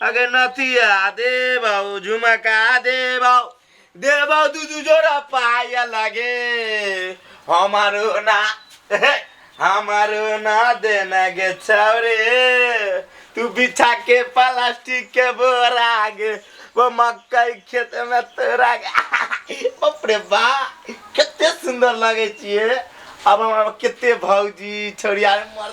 अगे नथिया देबौ झुमका देबौ देबौ दू दू जोड़ा पाया लगे हमारो ना हमारो ना देना गे छौरे तू बिछा के प्लास्टिक के बोरा गे वो मकई खेत में तोरा गे बाप रे बा कते सुंदर लगे छिए अब हमरा कते भौजी छोड़िया मर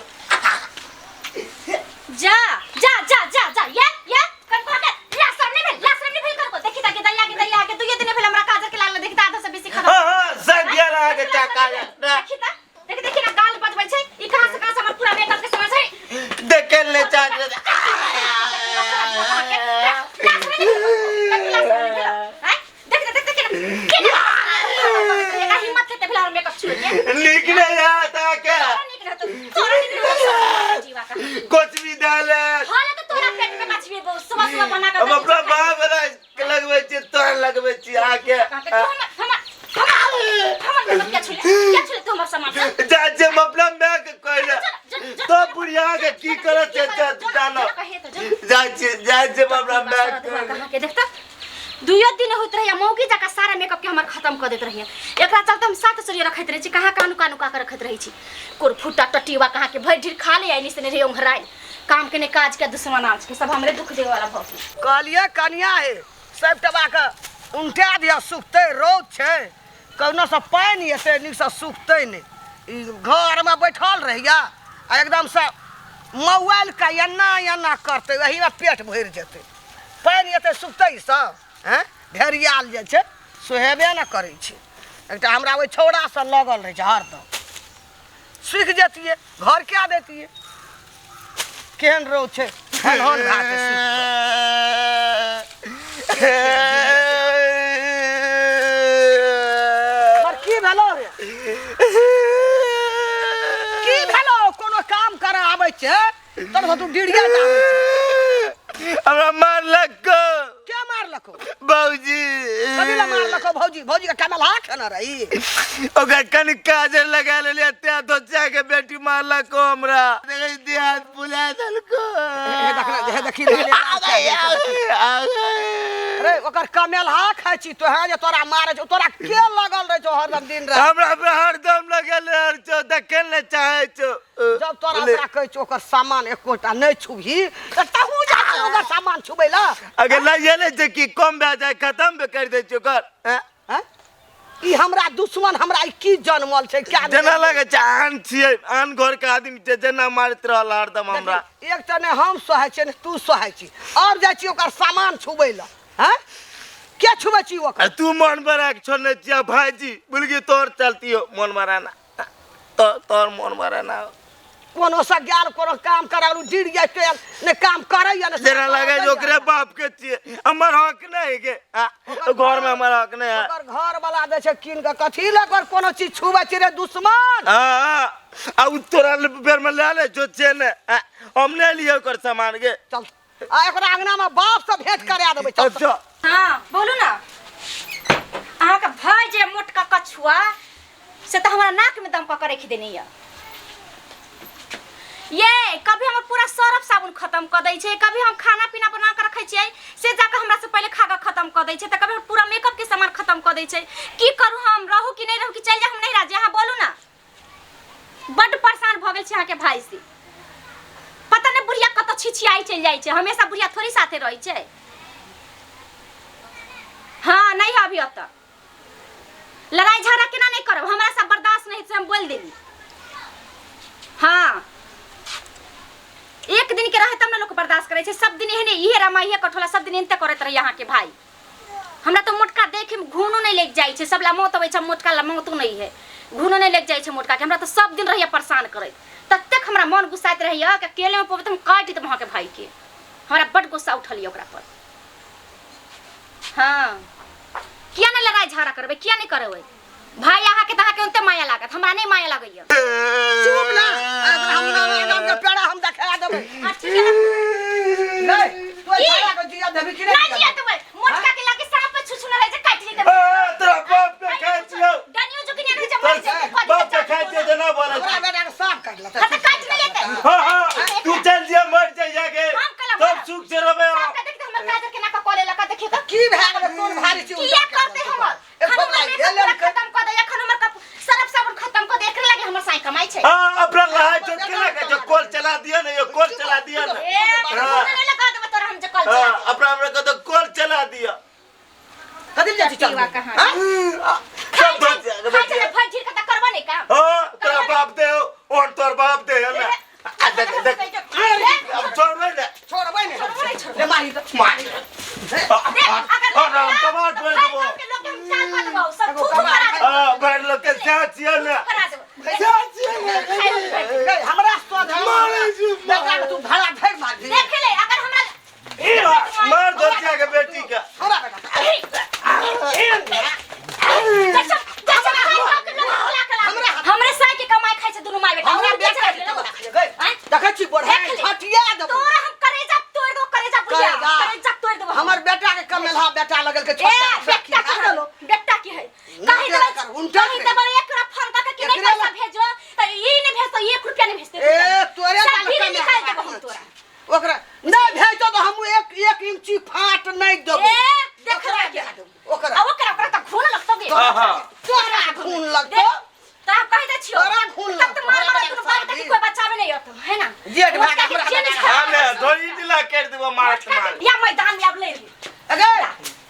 जा जा जा जा जा ये ये कन को के ला सामने भेल ला सामने भेल करको देखी ता के दलिया के दलिया के दुइये दिन भेल हमरा काजर के लागल देखी ता आधा से बेसी खत्म हाँ हाँ सब गेल अहाँके चाका देखी ता देखी देखी ना गाल बजबै छै ई कहां से कहां से हमर पूरा मेकअप के सामान छै देखे ले चाह देख देख देख ना हिम्मत के भेल हमर मेकअप छुए के नीक नहीं आयत अहाँके नीक रहतो तोरा नीक रहतो जीवा का कुछ भी डाले हां तो तोरा पेट में मछली बहुत सुबह सुबह बना कर हम अपना बाप वाला लगबै छी तोरा लगबै छी अहाँके जा जे हम अपना माय के कहले तो बुढ़िया के की करत छै जानो जाइ छी जाइ छी हम अपना माय के कहले। देखता दुइयो दिन होइत रहिए मौगी जकाँ सारा मेकअप के हमर खत्म कऽ दैत रहिए एकरा चलते हम सात सरिया रखैत रहै छी कहाँ कहाँ नुका नुका के रखैत रहै छी कोरफुटा टटीवा कहाँ के भरि ढीर खा ले आइनी से नहीं रहिए ओंघराइल काम के ने काज के दुश्मन आज के सब हमरे दुख देवे वाला भऽ गेल कहलिए कनिया हे सब टबा के उनटा दिअ सुखतै रौद छै कहुना से पानि एतै नीकसँ सुखतै नहि ई घरमे बैठल रहैया आ एकदमसँ मोबाइलके एना एना करतै ओहीमे पेट भरि जेतै पानि एतै सुखतै ई सब आँय ढेरियाल जे छै सोहेबे ने करै छै एकटा हमरा ओहि छौड़ासँ लगल रहै छै हरदम सुखि जैतियै घर कए दैतियै केहन रौद छै हन हन भए जेतै सुखि कऽ। पर की भेलो रे की भेलो कोनो काम करे आबै छै तब तू डिरिया जाबै छै हमरा मारलक के मारलको बाबूजी कभी ला मारलको भौजी भौजी के कमल हाथ खेने रही ओकर कनि काजर लगा लेलियै तें दोचा के बेटी मारलक हमरा देखै छी हाथ फुला देलको हे देख हे देखी रे, रे, अरे ओकर कमेल हा खाइ छी तोहे जे तोरा मारे छौ तोरा के लगल रहै छौ हरदम दिन रात हमरा पे हरदम लगल रहल छौ देखे ले चाहे छौ जब तोरा ओकरा कहै छौ ओकर सामान एकोटा नहि छुबही तऽ तहू जा के ओकर सामान छुबै लए अगर लइए ले छै कि कम भए जाए खत्म भी कर दै छै ओकर हैं? हैं? ई हमरा दुश्मन हमरा ई की जनमल छै क्या जेना लगै छै आन छियै आन घर के आदमी छै जेना मारैत रहल हरदम हमरा एक तऽ नहि हम सहै छियै ने तू सहै छी आओर जाइ छी ओकर सामान छुबै लए हैं के छुबै छी ओकर आ तू मन बना के छोड़ने छियै भाईजी बुलगी तोर चलती हो मन बनाना तो तोर मन बनाना कोनो से गेल कोनो काम करालू डिर जाइ छै ने काम करैया ने जेना लगे जे ओकरे बाप के छियै हमर हक नहीं के आ, घर में हमर हक नहीं है ओकर घर वाला दै छै कीन के कथी लए ओकर कोनो चीज छुबै छै रे दुश्मन हाँ, आ उ तोरा बेर में ले ले जो छै ने आ, हम नहीं लिए ओकर सामान के चल आ एकरा अंगना में बाप से भेंट करा देबै चल अच्छा हाँ बोलू ना अहाँके भाय जे मोटका कछुआ से तऽ हमरा नाक में दम कऽ के राखि देने यऽ ये कभी हमर पूरा सरफ साबुन खत्म कऽ दै छै कभी हम खाना पीना बना कऽ रखै छियै से जाकऽ हमरा से पहिले खा कऽ खत्म कऽ दै छै तऽ कभी हमर पूरा मेकअप के सामान खत्म कऽ दै छै की करू हम रहू कि नहि रहू कि चलि जाउ हम नहीं राजी अहाँ बोलू ना बड्ड परेशान भऽ गेल छी अहाँके भाय से पता नहि बुढ़िया कतऽ छिछियाइ चलि जाइ छै हमेशा बुढ़िया थोड़ी साथे रहै छै हाँ नहीं है अभी ओतऽ लड़ाई झगड़ा केना नहीं करब हमरा सब बर्दाश्त नहीं से हम बोल देली हाँ एक दिन के रहे तब ना लोग बर्दाश्त करे छै सब दिन एहने इहे रमा इहे कठोला सब दिन एनते करैत रही अहाँके भाई हमरा तो मोटका देखे में घूनो नहीं लग जाइ छै सब ला मौत अबै छै मोटका ला मौतो नहीं है घूनो नहीं लग जाइ छै मोटका के हमरा तो सब दिन रहिए परेशान करैत ततेक हमरा मन गुस्साइत रहैया कि अकेले में पबे तऽ हम काटि देब अहाँके भाई के हमरा बड गुस्सा उठल यऽ ओकरा पर हाँ किया नहीं लड़ाई झगड़ा करबै किया नहीं करबै भाई अहाँके तऽ अहाँके ओते माया लागत हमरा नहीं माया लागैया चुप ना हम गाम के पेड़ा हम देखा देबै हाँ, ठीक है ना? नहीं तू की? छाड़ा के जिया देबी कि नहीं नहीं जिया देबै मोटका के लागे सांप पे छुछु न रहै छै काटि नहीं देबै ए, तोरा बाप के खाइ छियौ डनियो जोगिनी रहै छै मरि जेतै तोरा बाप के खाइ छियौ जेना बोलै हमरा छी बेटा के साफ कर लेतै हाँ, तऽ काटि नहीं लेतै हाँ हाँ तू चल जिया मर जाइया के हम कलम तब करब। सुख से रहबै हम। सबके लीची किया उल्टा करते हमर एक खाना ठोकरा मेकअप ले पूरा लेलकै। खत्म कर दे एखन हमर कप सरफ साबुन खत्म कर दे एकरे लागे हमर साई कमाई छै हाँ अपना लहाई चोट के लगा जो कॉल चला दिया ना ये कॉल चला दिया ना ए फोन नहीं लगा देबो तोरा हम जे कल चला हाँ अपना हमरा को तो कॉल चला दिया कथी ले जाइ छी चल टीवा कहाँ हाँ? सब खाइ धो छै खाइ छै भरि झीर के त करबो नहीं काम हाँ तोरा बाप दे और तोर बाप दे है ना आ देख देख अब छोड़बे ना छोड़बै ने छोड़बै नहि, छोड़बै। ले मारी तऽ मार देख अगर और हम कमाल छोड़ देबो के लोग के हम चाल कर देबो सब थू थू करा देबो हाँ भर लोग के साथ छियै ना करा देबो साथ छियै ना गै, हमरा सोध है मारै छी, बेटा के तू भाड़ा धरि मारबी देख ले अगर हमरा मार दो के बेटी का हमरा बेटा हमरे साई के कमाई खाइ छै दुनू माय बेटा हमरा हमरा बेटा बेच के लेलौ कमाई गै आँय? देखै छी बढ़ा देख ले। हटिया देबो तोरा हम करेजा तोड़ देबो करेजा बुढ़िया करेजा। करेजा तोड़ देबो हमर बेटा के कमेलहा बेटा लगल के ए छोटा बेटा की है बेटा की है कहीं उनटा देबै कर, उनटा कहीं कर। देबै एक फोन कऽ के कि नहीं एकरे पैसा भेजो त ई नहीं भेजतो एक रुपया नहीं भेजते ए तोरे सब दाल भीड़ कमेलहा निकाल देबो हम तोरा ओकरा नहीं भेजतो तो हम एक एक इंची फाट नहीं देबो ए देख ओकरा रे दे देबो ओकरा आ ओकरा ओकरा त खून लगतो गे हाँ, हाँ। तोरा खून लगतो त आप कहि दै छियो तोरा खून तब त मार लगतो, मार हमरा दुनू बाप बेटा के कोई बचावे नहीं होतो है ना जेठ भाग मोटका के हमरा जेल बेटा। खा हाँ ने धोई दिला कर देबो मार मोटका मार के या मैदान में अब ले ली अगे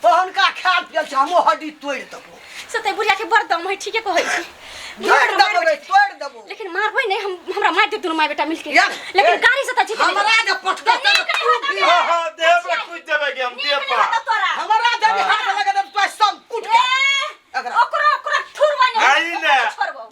पहनका खाल पियल छै हमो हड्डी तोड़ि देबो से ते बुढ़िया के बड़ दम है ठीके कहै छी तोड़ि देबो रे तोड़ि देबो लेकिन मारबै नहीं हम हमरा मार दे दुनू माय बेटा मिलके या, लेकिन ए, गाड़ी से त जीत हमरा जे पटकत नीक नहीं होता तू भी। हाँ हाँ देह पर कुछ देबे के हम नीक देह नहीं पर होता तोरा हमरा जे हाथ लगा देब तो सब कुट के ए, एकरा। ओकरो ओकरो ठुर बने आई ने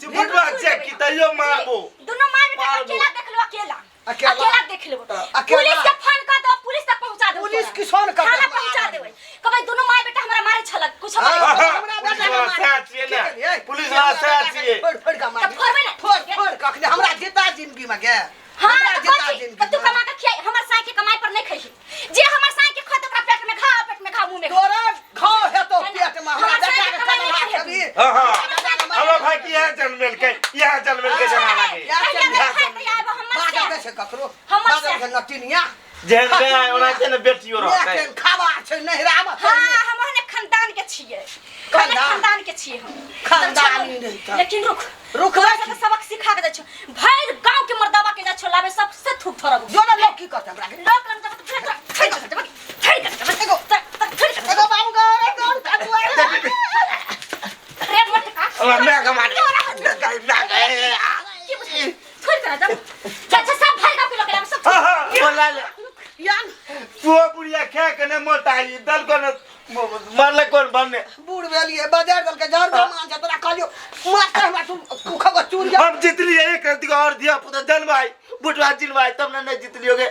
चिपुटवा चेक की तैयो मारबो दुनू माय बेटा के मारबो। अकेला देख लो अकेला अकेला। अकेला देख लेबो अकेला। पुलिस के फोन कर दो पुलिस तक पहुंचा दो पुलिस किसान करतै थाना हमरा पहुंचा आदमी। देबै कहबै दुनू माय बेटा हमरा मारे छलक कुछ हाँ, करे हमरा पुलिस बेटा के वाला मारे। साथ छियै की ने करियै? पुलिस वाला हमरा साथ बेटा के छियै फोड़ फोड़ के मारी। तऽ फोड़बै ने। फोड़ फोड़ के अखने हमरा जीता जिंदगी में गे हां हमरा तऽ जीता कथी जिंदगी तऽ तू में। कमा के खियाई हमर साई के कमाई पर नहीं खैही जे हमर साई के खत ओकरा पेट में घा पेट में घा मुंह में घा। तोरा घाव हेतौ पेट में हमरा हमर बेटा साई के के कमाई कमेलहा नहीं खेबी हाँ हाँ हमर साई के हमरा भाई की यहाँ जन्मेल के यहाँ जन्मेल के जना लगे यहाँ कहिया जन्मेल बेर खाइ तऽ आएब हमर बाजऽ से दै छै ककरो हमर बाजऽ से। छै नटिनिया जेहन गए ओनाहिते ने बेटियो रहतै एखन खाबा छै नहिरामे हाँ हम ओहने खानदान के छियै ओहने खानदान? खानदान के छियै हम खानदानी नहीं तऽ। लेकिन रुक रुकबै तोरा सबके सबक सिखा के जाइ छौ भरि गाँव के मर्दाबा के जाइ छौ लाबे सबसे थूक थोड़ब जो ने लोग की करतै हमरा के लोक लग जब थोड़ी थोड़ी कर जब थोड़ी कर जब एगो। थोड़ी कर एगो बाबू गो एगो कटुआ रे मोटका हमरा माय के मारे की बुझै थोड़ी कर जब अच्छा सब भरि गाँव के लोक लाबे सब हाँ हाँ बोला ले यान तू बुढ़िया खा के ने मोटाई दल को ने मरले कोन बनने बूढ़ भेलिए बाजार दल के जहर मान छै तोरा कहलियो मार के हमरा तू कुखा के चूर जा हम जीतलिए एक रत्ती और दिया पुता जनवाई बुटवा जिनवाई तब ने नहीं जीतलियोगे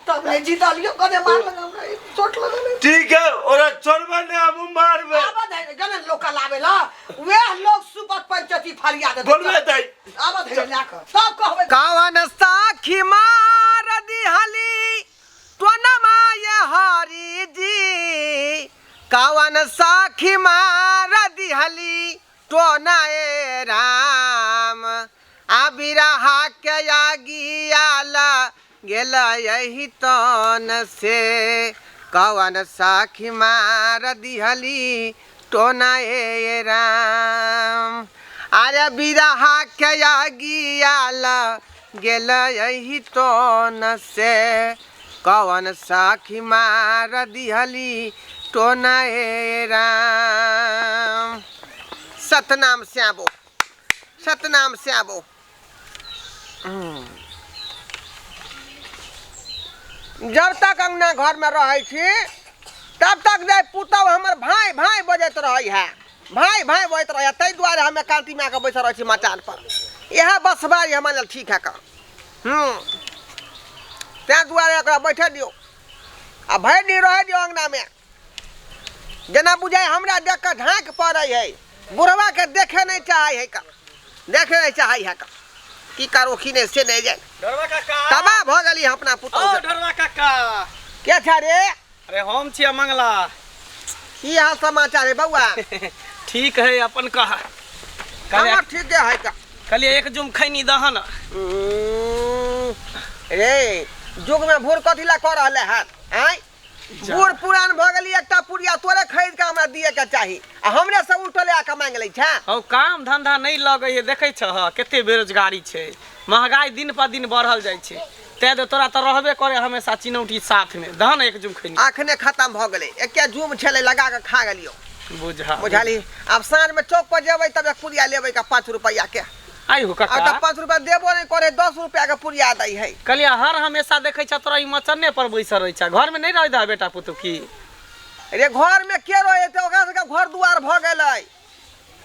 तब नहीं जीतलियो कदे मार लगा हमरा ई चोट लगल है। ठीक है और छोड़बे ने हम मारबे आबद है गने लोक लाबेला वेह लोग सुपत पंचती फरियाद बोलबे तई आबद है ला के सब कहबे कवन साखी मार दिहली टोनमा ये हरी जी कवन साखी मार दिहली टोना ए राम आ बिरहा के आगियाला गेल यही तन से कवन साखी मार दिहली टोना ए राम अरे बिरहा के आगियाला गेल यही तन से कवन साखी मार दिहली टोना ए राम सतनाम श्याबो सतनाम श्याबो जब तक अंगना घरमे रहै छी तब तक जे पुतहु हमर भाय भाय बजैत रहै है भाय भाय बजैत रहै है ताहि दुआरे हम एकान्ती मायके बैसल रहै छी मचान पर इएह बसबारी हमरा लेल ठीक है का हूँ ताहि दुआरे एकरा बैठे दियौ आ भरि दिन रहै दियौ अंगनामे जेना बुझाइ हमरा देख कऽ ढाँक पड़ै है बुढ़वाके देखे नहि चाहै है का देखे नहि चाहै है का की करू की नहि से नहि जानि ढोरबा काका तबाह भऽ गेली अपना ओ पुतहु से ढोरबा काका के छै रे अरे हम छियै मंगला की हाल समाचार है बौआ ठीक है अपन कह हमर ठीके है का कहलिए एक जुम खैनी दहन रे युग में भूर कथी ला कऽ रहले हन आँय बूढ़ पुरान भऽ गेली, एकटा पुड़िया तोरे खरीद के हमरा दिए के चाही आ हमरे सब उठले आके मांगि लै छै। हौ, काम धंधा नहि लगैए, देखै छह कते बेरोजगारी छै, महगाई दिन पर दिन बढ़ल जाइ छै। तैं तऽ तोरा तऽ रहबे करे हमेशा चिनौटी साथमे। दह ने एक जुम खैनी। अखने खत्म भऽ गेलै, एके जुम छलै लगा के खा गेलियो। बुझा बुझलही? आब साँझमे चौक पर जेबै तब एक पुड़िया लेबै का 5 रुपैआ के। आई हो आ काका, तऽ 5 रुपैआ देबो नहि करे, 10 रुपैआ के पुड़िया दै है। कहलियै हर हमेशा देखै छ तोरा ई मचन्ने पर बैसल रहै छ, घरमे नहि रहै दह बेटा पुतहु की? रे घरमे के रहै तऽ ओकरा सबके घर दुआर भऽ गेलै,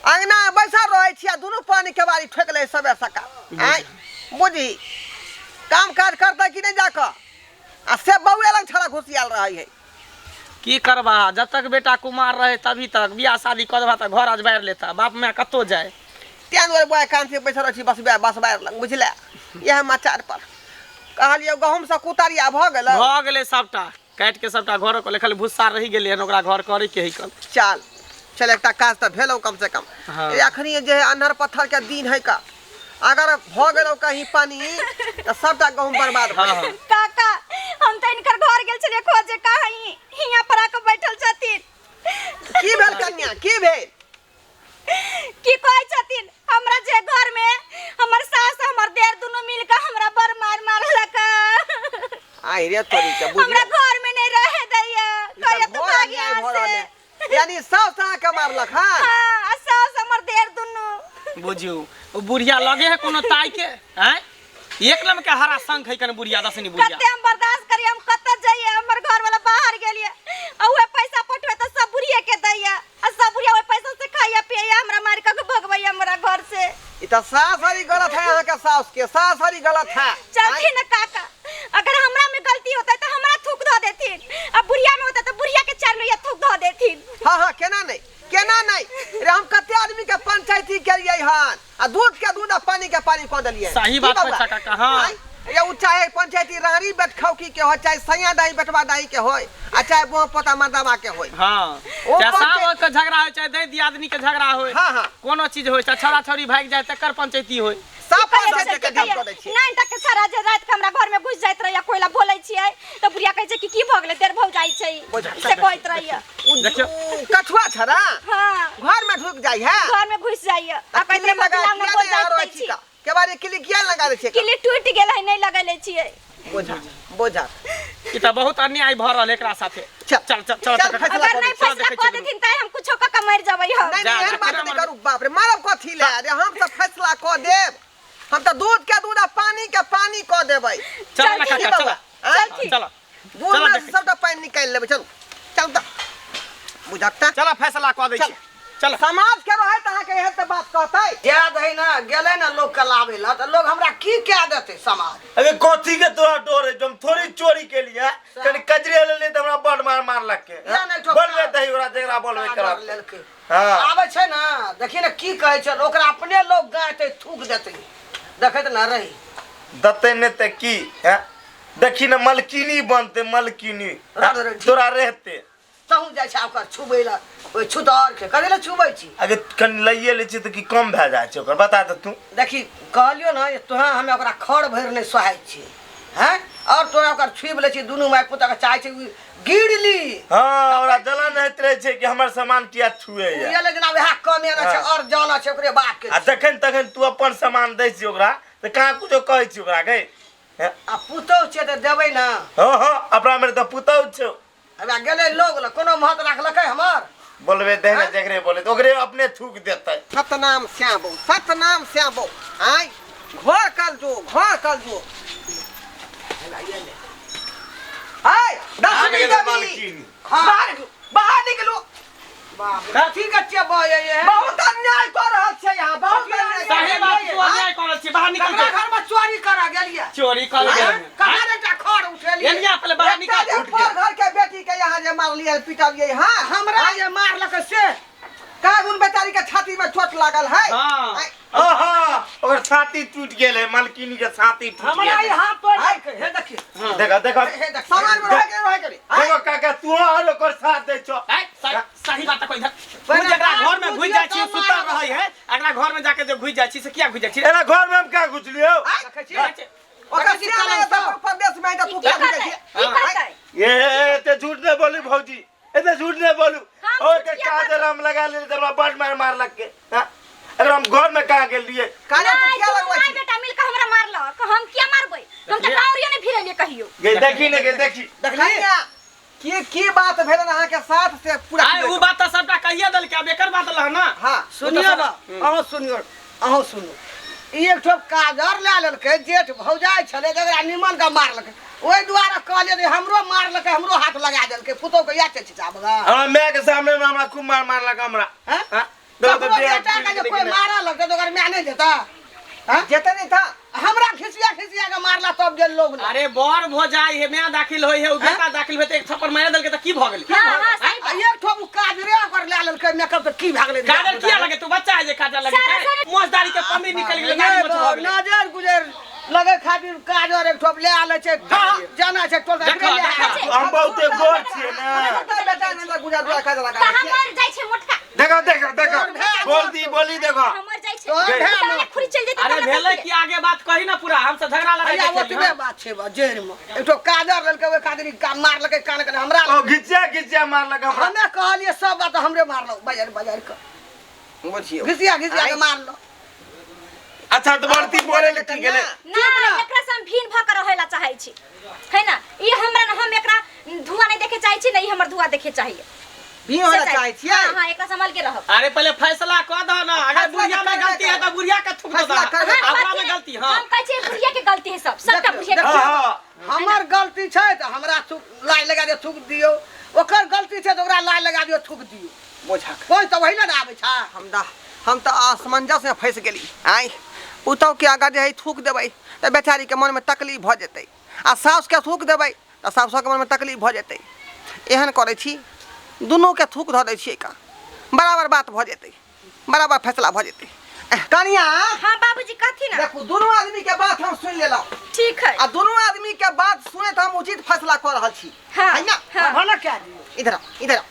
अङ्गना बैसल रहै छी आ दुनू पानी केबारी ठोकि लै सबेर सकाल। आँय बुझही, काम काज करतै कि नहि जाकऽ? आ से बौए लग छड़ा घुसियाल रहै है। की करबा, जब तक बेटा कुमार रहे तभी तक, बियाह शादी कऽ देबा तऽ घर अजबारि लेता, बाप माय कतौ जाय। तें दुआरे बौआ कान से बैसल रहै छी बसबा बसबारि लग, बुझले? इएह मचार पर कहलियौ। गहूँम से कुतरिया भऽ गेलै? भऽ गेलै सबटा काटि के, सबटा घरो के खाली भुस्सा रहि गेलै हन, ओकरा घर करे के है कल। चल चल, एकटा काज तऽ भेलौ कम से कम। हाँ। अखनी जे है अन्हर पत्थर के दिन है का, अगर भऽ गेलौ कहीं पानी तऽ सबटा गहूँम बर्बाद भऽ हाँ। जेतै। हाँ। काका, हम तऽ हिनकर घर गेल छलियै खोजे, कहाँ हियाँ पर आके बैठल छथिन। की भेल कन्या, की भेल? की कहै छथिन हमरा जे घर में हमर सास हमर देर दुनू मिल के हमरा बड़ मार मारलक। आहि रे तोरी के, हमरा बुझियौ घर में नहीं रहे दैया, ई तऽ कहिया तू घोर भाग अन्याय यहाँ भऽ रहल से। है। यानी सास अहाँके मारलक? हँ। हाँ, आ सास हमर देर दुनू। बुझियौ, ओ बुढ़िया लगे है कोनो ताई के आँय, एक नंबर के हरा शंख है कने बुढ़िया, दसनी बुढ़िया। कते हम बर्दाश्त करिए, हम कतऽ जाइए? हमर घर वाला बाहर गेलिए आ उहे पैसा पठबै तऽ सब बुढ़िए के दैया आ सब बुढ़िया ओहि पैसा से खाइया पियैया, हमरा मारि कऽ भगबैया हमरा घर से। ई तऽ सास हरी गलत है, अहाँके सास के सास हरी गलत है। चलथिन ना काका, अगर हमरा में गलती होता तो हमरा थूक धऽ देथिन आ बुढ़िया में होता तो बुढ़िया के चार लोहिया थूक धऽ देथिन। हाँ हाँ, केना नहीं, केना नहीं रे, हम कते आदमी के पंचायती केलियै हन आ दूध के दूध आ पानी के पानी कऽ देलियै। सही की बात बौआ? कहै छह काका, हाँ। आँय? ये उ चाहे पंचायती रानी बेटखौकी के हो, चाहे सैया दाई बेटवा दाई के होय आ चाहे बोह पोता मर्दावा के होय। हाँ। ओ चाहे पंचायत- सास के झगड़ा हो, चाहे दै दियादनी के झगड़ा हो, हाँ, हाँ। कोनो चीज हो, चाहे छौड़ा छौड़ी भागि जाए तकर पंचायती हो। सब कहै पंचायती छै के की ढप कऽ दै छियै। नाइन तक के छड़ा जे राति के हमरा घर में घुसि जाइत रहैया, कोइला बोलै छियै तऽ बुढ़िया कहै छै कि की भऽ गेलै देर भौ जाइ छै, से कहैत रहैया। उ देखियौ। उ कछुआ छड़ा हाँ। घर में ढुक जाइ है? घर में घुसि जाइया आ कहैत किल्ली रहै लगा मजला में किया बोल नहि जाइत आरो रहै छी छी। का केबारी किल्ली किया लगा दै छियै? किल्ली टूटि गेल है, नहि लगैले छियै। बोझा बोझा। ई तऽ बहुत अन्याय भऽ रहल है एकरा साथे। चल चल चल चल। चल, काका। फैसला अगर कऽ नहि दै। चल, फैसला देखै कऽ छियै। देथिन तऽ हम कुछो कऽ के मरि जेबै हम। नहीं जा, नहीं, एहन जा, बात केना नहीं मारबै? करू, बाप रे, मारब कथी ले रे, हम तऽ फैसला कऽ देब, हम तऽ दूध के दूध आ पानी के पानी कऽ देबै। चल ना चल, काका, की चल। बाबा? आँय? चल। चल। दूध चल, में देखै। सबटा पानि निकालि लेबै। चलू चलू तऽ बुझकता। चल, फैसला कऽ दै चल। छी, चल। समाज के रहै तऽ अहाँके एहन तऽ बात कहतै। कए दही ने गेलै ने लोकके लाबै लए तऽ लोग हमरा की कए देतै समाज? अरे कथी के तोरा डर है? हम थोड़ी चोरी के लिए कनी कजरे लेलियै तऽ हमरा बड मार मारलक के। या नहि ठोका। बोलबे दही ओकरा जेकरा बोलबे डर करब। लेलकै। हाँ। आबै छै ने, देखी ने की कहै छै, ओकरा अपने लोग गायतै थूक देतै, देखैत ने रही। दतै नहि तऽ की हैं? देखी ने मलकिनी बनतै मलकिनी। रह रह, ठीक। तोरा रहते तहूँ जाइ छै ओकर छुबै लए ओहि छुतहर के, कथी लए छुबै छी? अगर कनि लैए लै छियै तऽ की कम भए जाइ छै ओकर, बता दे तू। देखी, कहलियौ ने जे तोरा हमे ओकरा खर भरि नहि सोहाइ छियै हैं, आओर तोरा ओकर छुबि लै छी, दुनू माय पुतके चाहै छै गिर ली। हाँ, ओकरा जलन होइत रहै छै कि हमर सामान किया छुए। ये लेकिन आब इएह कमे ने छै। हाँ। आओर जाना छै ओकरे बाप के। आ जखन तखन तू अपन सामान दै छी ओकरा तऽ कहाँ कुछो कहै छी ओकरा गै हैं? आ पुतहु छै तऽ देबै ने। हँ हँ, अपना मेरे तऽ पुतहु छौ। हमरा गेलै लोग लग, कोनो महत्व राखलकै हमर? बोलबे दे ने, जकरे बोले ओकरे अपने थूक देतै। सतनाम श्याबो, सतनाम श्याबो। आय घर कल जो, घर कल जो। आय दस आ गेलै मिनट मालकिनी। बाहर निकलू, बाहर निकलू। कथी के छियै बजै? बहुत अन्याय कऽ रहल छै यहाँ, बहुत अन्याय कऽ सही रहल बात, छै। तू अन्याय कऽ रहल छी, बाहर निकल। ककरा के घरमे चोरी करा गेलियै? चोरी कऽ गेल। कहाँ एकटा खर उठेलियै? एलिया पहिले बाहर एकटा निकल। जे पर घर के बेटी के यहाँ जे मारलियै पिटलियै, हाँ? हमरा जे मारलकै से? कागुन बेचारी के छाती में चोट लागल है। हाँ। आय, आहा, ओकर छाती टूटि गेल है, मालकिनी के छाती टूटि हमरा ई गेल है। हाथ तोड़ि देलकै, हे देखिए। देखा देखा। हे देख। सामान में रह के रह के आय, देखो काका, तू और ओकर साथ दै छौ। आय, सही बात कहि इधर। तू पहिने जकरा बात घर में घुसि जाइ छी बुझियौ सुतल तऽ रहै है, अगला घर में जाके जे घुसि जाइ छी से किया घुसि जाइ छी? एना घर में हम क्या घुसलियौ? देखै छी? ओकर देखै छी सिया कलम सब सब? परदेश में है तऽ तू की क्या करतै? बुझै छी? की करतै? ये एते झूठ नहि बोल। भौजी, एते झूठ नहीं बोलू। हम ओ झूठ के किया काजर हम लगा ले त हमरा बड मार मारलक के। हां, अगर हम घर में कहाँ गेल लिए? काजर तू नहीं, किया दुनू लगबै माय छी? बेटा मिलके हमरा मारलक, हम किया मारबै? हम तऽ काउरियो नहि फिरेलियै कहियो। गे देखी ने, गे देखी। देखली? कनिया, की की बात भेल अहाँ के साथ से पूरा? आइ उ बात तऽ सबटा कहिए देलकै, आब एकर बात लह ना। हाँ। सुनियो ना, अहूँ सुनियो, अहूँ सुनू। ई एक ठो काजर लए लेलकै, जेठ भौजाइ छलै, जकरा निमन के मारलकै। ओहि दुआरे कहलियै जे हमरो मारलकै, हमरो हाथ लगा देलकै। पुतहु के इएह छै छिचाबगा। हमरा माय के सामने में हमरा खूब मार मारलक हमरा। हैं? हाँ? देखो तो ककरो देह बेटा के जे फूलि कोइ गेलै। मारऽ लगतै तऽ ओकर माय नहि जेतै? हैं? जेतै नहीं था। हमरा खिसिया खिसिया के मारला तब गेल लोग लग। अरे बर भो जाय हे, माय दाखिल होय हे, उ बेटा दाखिल भेल तऽ एक थप्पड़ मारि देलकै तऽ की भऽ गेलै? हाँ हाँ, सही आ बात। एक ठो उ काजरे ओकर लए लेलकै मेकअप तऽ की भए गेलै? काजर किया लगे? तू बच्चा है जे काजर लगे? सारा सारा- मौजदारी के कमी निकलि गेलै, दाढ़ी मोछ भऽ गेलै। नजर गुजर लगे खातिर काजर एक ठो ले आले छै, जाना छै टोल। देखो, देखो। हम बहुते गोर छियै ना। बेटा ने गुजर दुआ काजर लगा तऽ हमर जाइ छै मोटका। देखो देखो देखो, बोल दी बोली देखो। हमर जाइ छै। तोहर तऽ भए हमरा खुरी चलि जेतै। अरे तऽ हमरा भेलै कथी? की, आगे बात कही ना पूरा, हमसे झगड़ा लड़ाई भैया के ओतबे बात छै बा, जड़ि मे एक ठो काजर लेलकै, ओहि खातिर ई मारलकै कान के हमरा। ओ घिचिया घिचिया मारलक हमरा। हमे कहलियै सब बात, हमरे मारलक बाजार बाजार के। बुझियौ। घिसिया घिसिया के मारलक। अच्छा तऽ बढ़ती बोले ले की गेलै? ना, एकरा से हम भीन भऽ के रहै ला चाहै छी, है ना? ई हमरा न, हम एकरा धुआं नहीं देखे चाहै छी, ने ई हमर धुआं देखे चाहिए। भी होना चाहै छियै? हाँ हाँ, एकरा संभल के रहब। अरे पहले फैसला कऽ दह ना, अगर फैसला बुढ़िया में करबे गलती है करबै। तऽ बुढ़िया के थूक दऽ फैसला दह। करबे हम अपना कथी में ने- गलती। हाँ, हम कहै छियै बुढ़िया के गलती है, सब सबटा देखियौ, बुढ़िया के हाँ गलती। हाँ। हमर गलती छै तऽ हमरा थूक लाइ लगा दियौ, थूक दियौ। ओकर गलती छै तऽ ओकरा लाइ लगा दियौ, थूक दियौ। बोझा कोइ तऽ वही ने आबै छै। हम दा हम तऽ असमंजस में फंसि गेली। आँय, पुतहुके अगर जे है थूक देबै तऽ बेचारीके मनमे तकलीफ भऽ जेतै, आ सासुके थूक देबै तऽ सासुके मनमे तकलीफ भऽ जेतै। एहन करै छी, दुनूके थूक धऽ दै छियै का, बराबर बात भऽ जेतै, बराबर फैसला भऽ जेतै। कनिया। हाँ बाबूजी, कहती ना। देखू, दुनू आदमीके बात हम सुनि लेलहुँ। ठीक है। आ दुनू आदमीके बात सुनैत हम उचित फैसला कऽ रहल छी। हाँ। है ना? हाँ। भनक कए दियौ। इधर आओ, इधर आओ।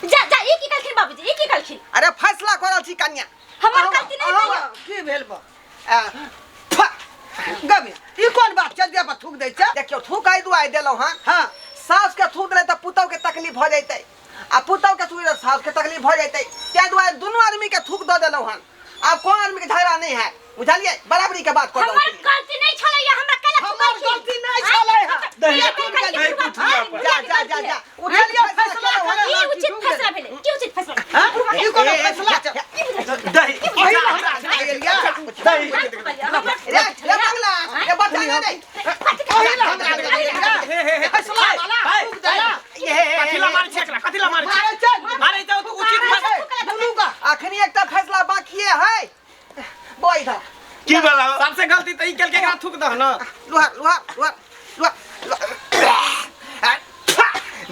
जा जा, ई की कहलखिन बाबूजी, ई की कहलखिन? अरे फैसला कऽ रहल छी कन्या। हमर गलती नहीं अहाँ- कहियो। की भेल बा गबे? ई कोन बात छै जे पर थूक दै छै? देखियौ, थूक एहि दुआरे देलहुँ हँ। हाँ। सासुके थूक देलै तऽ पुतहुके तकलीफ भऽ जैतै, आ पुतहुके थूक देलै सासुके तकलीफ भऽ जैतै, ताहि दुआरे दुनू आदमीके थूक दऽ देलहुँ हन। आब कोन आदमीके झगड़ा नहि हैत, बुझलियै? बराबरीके बात कऽ हमर देलहुँ। गलती नहीं छलै या, हमरा कैला हमर गलती नहि छलै हँ। दही दही कुठिया पर। जा जा जा जा। उचित फैसला करे। ई उचित फैसला भेलै? की उचित फैसला? हाँ? ई कोनो फैसला छै? दही ओही ने हमरा गेल या। दही। रे रे बंगला रे, बच्चा रे रे। ओही ने हमरा गेल या। हे हे हे, फैसला वाला थूक देला। कथी ला मारै छै एकरा? कथी ला मारै छै? मारै छै। मारै छै तऽ उचित फैसला। दुनू का अखनी एकटा फैसला बाकिए है। बो इधर। की वाला हो? सबसे गलती तऽ ई केलकै, एकरा थूक दह ना। लुहार लुहार लुहार लुहार लुहार।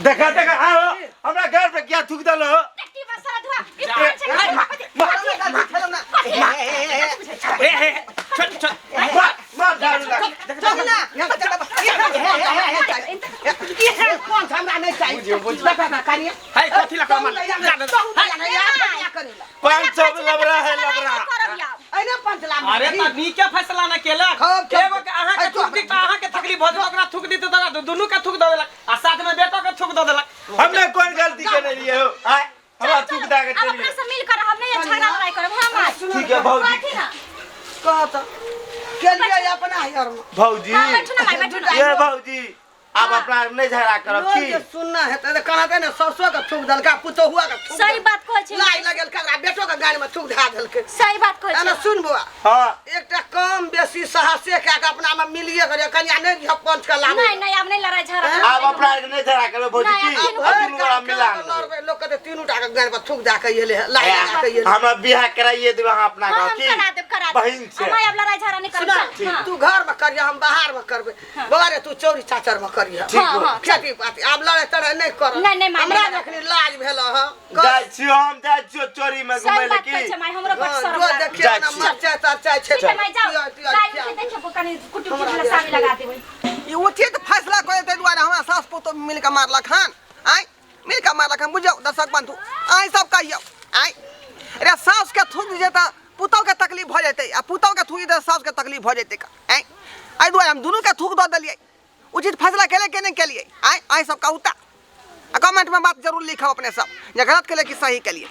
देखा देखा, आओ हमरा घर पे क्या थूक देलो हो? की बस सारा धुआं ई कोन छै? कथी? खेलौ ना। हे हे, छोड़ छोड़। मार मार झाड़ू लगा। ई कोन छै? हमरा नहि चाही। देखा ना कनिया। है कथी ला मार? जा दे। 500 लबरा है लबरा। अइने पंच लाख। अरे तऽ नीके फैसला न केलक। खूब, खूब। एगो के अहाँ के थूक दी तऽ अहाँ के तकलीफ भऽ जेतै, ओकरा थूक दी तऽ दुनू के थूक दऽ देलक, आ साथ में बेटो के थूक दऽ देलक। हमने कौन गलती केने रहिए हो? आय हमरा थूक दे के अब चल अपना गेल। से मिल कर हम नहीं झगड़ा लड़ाई करब हम आज। ठीक है भौजी। कथी ना? कह तऽ केलियै अपना here मे। भौजी। हाँ, बैठू ना माय, बैठू ना। ये भौजी, आब अपना नहीं झगड़ा करब। लोग की जे सुनना हेतै तऽ कहतै ने सासुओ के थूक देलकै, पुतोहुआ के थूक सही देलकै। बात कहै छै। लाइ लगेलकै, ओकरा बेटो के गान में थूक धा देलकै। सही बात कहै एना छै। सुन बौआ। हाँ। एकटा कम बेसी साहसे कए के अपना में मिलिए करे, कनिया नहि दिहऽ पंच के लाबै। नहीं नहीं, अब नहीं लड़ाई झगड़ा करब। आब अपना नहीं झगड़ा करब भौजी। नहीं, की आब अब दुनू गोरा मिला लेबै। लड़बै, लोक कहतै तीनू टा के गान पर थूक दए के एलै हँ, लाइ लगा के एलै। हमरा बियाह कराइए देबै अहाँ अपना हाँ, गाँव हम की करा देब, करा देब। बहिन छै। हम आब लड़ाई झगड़ा नहीं करब। सुना, चल, हाँ। तू घर में करिया, हम बाहर में करबै। बौआ रे, तू चौरी चाचर में करिया। ठीक हाँ, हो। हाँ। खेती पाती आब लड़ाई तड़ाई नहि कर। नहि, नहि, माय, हमरा नहि। जखनी लाज भेल हँ। जाइ छियो, हम जाइ छियो चोरी में घुमै सही लए। बात कहै की छै माय, हमरो बड हाँ, शरम जो लागल। देखियौ जाइ ने छियो। मरचाइ तरचाइ छै। ठीक है माय, जाओ। पियर तियर गाय खिया। उठे देखियौ, कनि कुट्टी उट्टी वाला सामी लगा देबै। ई उचित फैसला करे ताहि दुआरे हमरा सास पुतोह मिल कऽ मारलक हन। आँय, मिल कऽ मारलक हन। बुझियौ दर्शक बंधु, अहीं सब कहियौ। आँय रे, सासुके थूक दियै तऽ पुतोहके तकलीफ भऽ जेतै, आ पुतोहके थूक दियै तऽ सासुके तकलीफ भऽ जेतै। आँय, एहि दुआरे हम दुनूके थूक दऽ देलियै। उचित फैसला केले के नहीं केलिए आय आय सब कहूता। आ कमेंट में बात जरूर लिखब अपने सब जे गलत केले कि सही केलिए।